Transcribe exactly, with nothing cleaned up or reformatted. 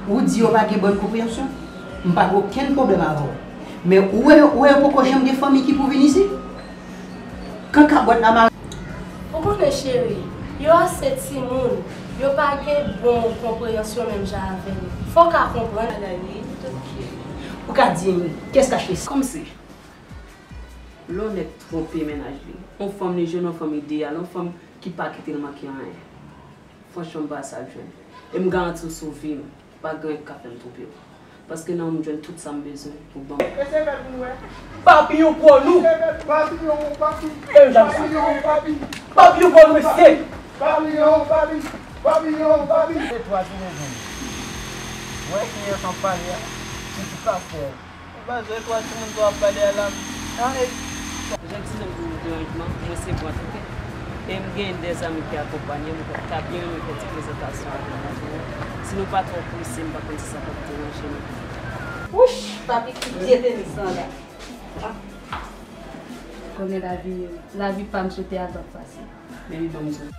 Ou di yo pa gen bòn konpreyansyon? M pa gen okenn pwoblèm avè w. Men ou wè, ou wè yo poko janm gen fanmi ki pou vin isit? Kan kabwèt la mare. Ou konnen, cheri, yo ase timoun, yo pa gen bon konpreyansyon menm jan avè nou. Fò w ka konprann. Ou ka di m, qu'est-ce qu'elle fait? Kòmsi, lè yon nèg twonpe mennaj li, yon fanm li jwenn yon fanm ideyal, yon fanm ki pa kite l manke anyen. Franchman, m pa sa l jwenn. E m garanti w sou vi m, pa gen anyen k ka fè m twonpe w. Paske nan ou m jwenn tout sa m bezwen pou ban m. Papiyon pou nou. Papiyon, papi. E m dam sa. Papiyon pou nou. Papiyon pou nou, mesye. Papiyon, papi. Papiyon, papi. Se twa ki bezwen. Wè ki an pale a. Ki ti pastè. Ou pa jwe twa timoun sa w ap pale a la. An, e. Jodi, nou pou deranjman, mwen se Bwant, oke? E m gen de zanmi ki akonpanye m, m ta byen renmen fè ti prezantasyon avè nou tou. Si nou pa twò prese, m pa konn si sa p ap deranje nou. Wouch, papi, ki vye tenis lan la. Ah. Konnen lavi, lavi pa m sou tè a t ap fasil. Baby, ban m di w.